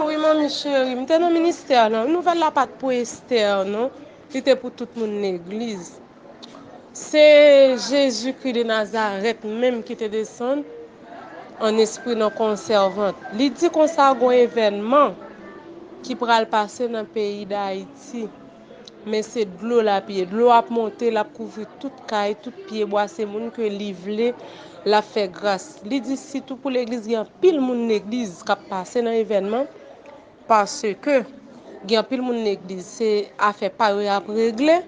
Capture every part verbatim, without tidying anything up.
Wi, manmi cheri, m te nan ministè a, non. Nouvèl la pa t pou Esther, non. Li te pou tout moun legliz. Se Jezikri de Nazarèt menm ki te desann an espri nan konsèvant. Li di konsa, gon evènman ki pral pase nan peyi Dayiti. Men se dlo l ap ye. Dlo ap monte, l ap kouvri tout kay, tout pyebwa. Se moun ke li vle, l ap fè gras. Li di sitou pou legliz, gen anpil moun legliz k ap pase nan evènman, paske gen anpil moun legliz, se afè pa yo y ap regle,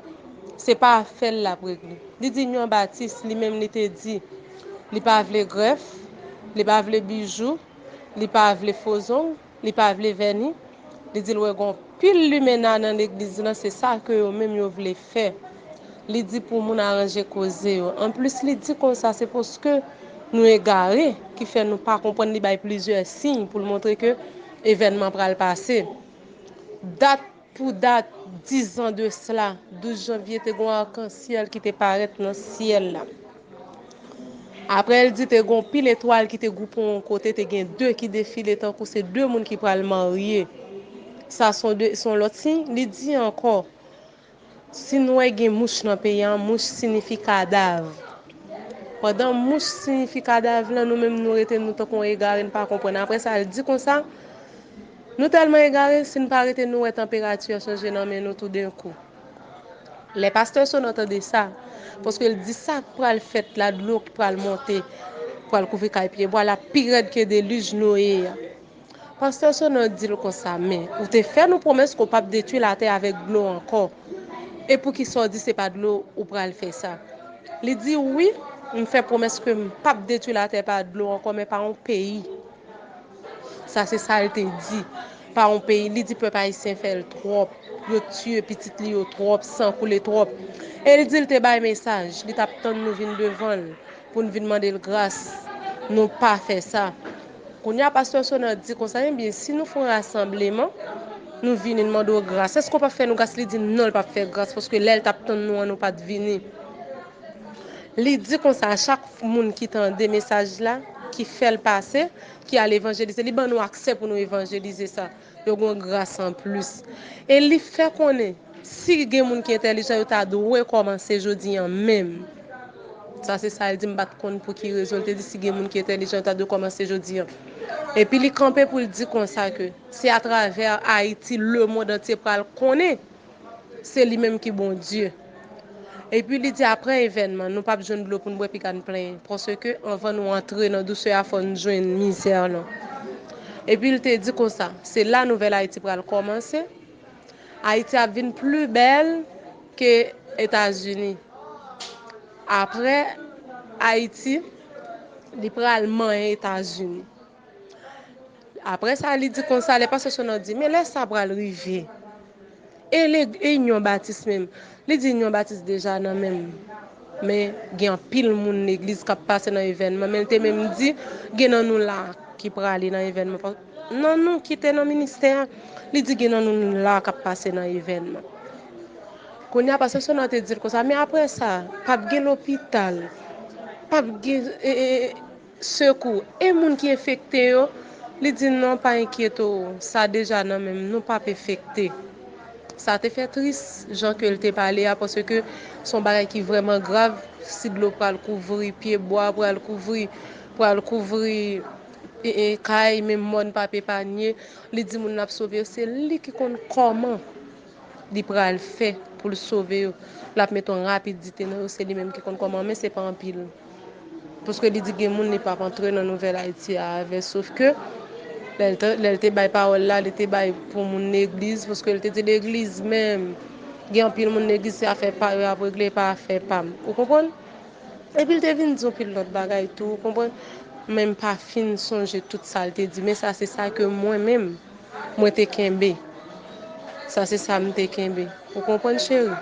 se pa afè l l ap regle. Li di Inyon Batis, li menm, li te di, li pa vle grèf, li pa vle bijou, li pa vle fo zong, li pa vle vèni. Li di l wè gon pil limena nan legliz lan, se sa ke yo menm yo vle fè. Li di pou moun aranje koze yo. Anplis, li di konsa, se paske nou egare ki fè nou pa konprann. Li bay plizyè siy pou l montre ke evènman pral pase. Dat pou dat, dis an de sla, douz janvye, te gon akansyèl ki te parèt nan syèl la. Apre, l di te gon pil etwal ki te gwoupe yon kote, te gen de ki defile tankou se de moun ki pral marye. Sa se yon de, se yon lòt siy. Li di ankò, si n wè gen mouch nan peyi a, mouch siyifi kadav. Pandan mouch siyifi kadav lan, nou menm nou rete nou tankou yon egare, n pa konprann. Apre sa, l di konsa, nou tèlman egare, si n pa rete, nou wè tanperati a chanje nan men nou toudenkou. Lè pastè Sonan tande sa, paske l di sa k pral fèt la, dlo k pral monte, pral kouvri kay pyebwa la pi rèd ke delij Noye a. Pastè Sonan di l konsa, men ou te fè nou pwomès ke w p ap detwi latè avèk dlo ankò. E poukisa w di se pa dlo ou pral fè sa? Li di, wi, m fè pwomès ke m p ap detwi latè pa dlo ankò, men pa yon peyi. Sa se sa l te di. Pa yon peyi, li di pèp ayisyen fè l twòp. Yo tiye pitit li yo twòp, san koule twòp. E li di l te bay mesaj, li t ap tann nou vin devan l pou n vin mande l gras. Nou pa fè sa. Kounye a, pastè Sonan di konsa, ebyen, si nou fè yon rasanbleman, nou vini, n mande w gras, èske w p ap fè nou gras? Li di non, l p ap fè gras, paske lè l t ap tann nou an, nou pa t vini. Li di konsa, a chak moun ki tande mesaj la, ki fè l pase, ki al evanjelize, li ban nou aksè pou nou evanjelize sa. Yo gen yon gras anplis. E li fè konnen, si gen moun ki entèlijan, yo ta dwe kòmanse jodi a menm. Sa se sa l di, m pa t konn pou ki rezon l te di, si gen moun ki entèlijan, yo ta dwe kòmanse jodi a. Epi li kanpe pou l di konsa ke se atravè Ayiti, lemonn antye pral konnen se li menm ki Bondye. Epi li di, apre evènman, nou p ap jwenn dlo pou n bwè, piga n plenyen. Paske anvan nou antre nan dousè a, fò n jwenn mizè lan. Epi l te di konsa, se la nouvèl Ayiti pral kòmanse. Ayiti ap vin pli bèl ke Etazini. Apre Ayiti, li pral manyen Etazini. Apre sa, li di konsa, lè pastè Sonan di, men lè sa pral rive? E le, e Inyon Batis menm? Li di Inyon Batis deja nan men m. Men gen anpil moun legliz k ap pase nan evènman. Men l te menm di, gen nan nou la ki prale nan evènman. Pa-, nan nou ki te nan ministè a, li di gen nan nou la k ap pase nan evènman. Kounye a, pastè Sonan te di l konsa, men apre sa, p ap gen lopital, p ap gen, e, e, sekou. E moun ki enfekte yo, li di, non, pa enkyete w, sa deja nan men m, nou p ap enfekte. Sa te fè tris, jan ke l te pale a, paske se yon bagay ki vrèman grav, si dlo pral kouvri pyebwa, pral kouvri, pral kouvri, e, e, kay, menm mòn p ap epanye. Li di moun l ap sove yo, se li ki konn kòman li pral fè pou l sove yo. L ap mete yon rapidite nan yo, se li menm ki konn kòman, men se pa anpil. Paske li di gen moun li p ap antre nan nouvèl Ayiti a avè, sof ke lè l te, lè l te bay pawòl la, li te bay pou moun legliz, paske l te di legliz menm, gen anpil moun legliz se afè pa yo y ap regle, pa afè pa m. Ou konprann? Epi l te vin di yon pil lòt bagay tou, ou konprann? Men m pa fin sonje tout sa l te di, men sa se sa ke mwen menm, mwen te kenbe. Sa se sa m te kenbe. Ou konprann, cheri?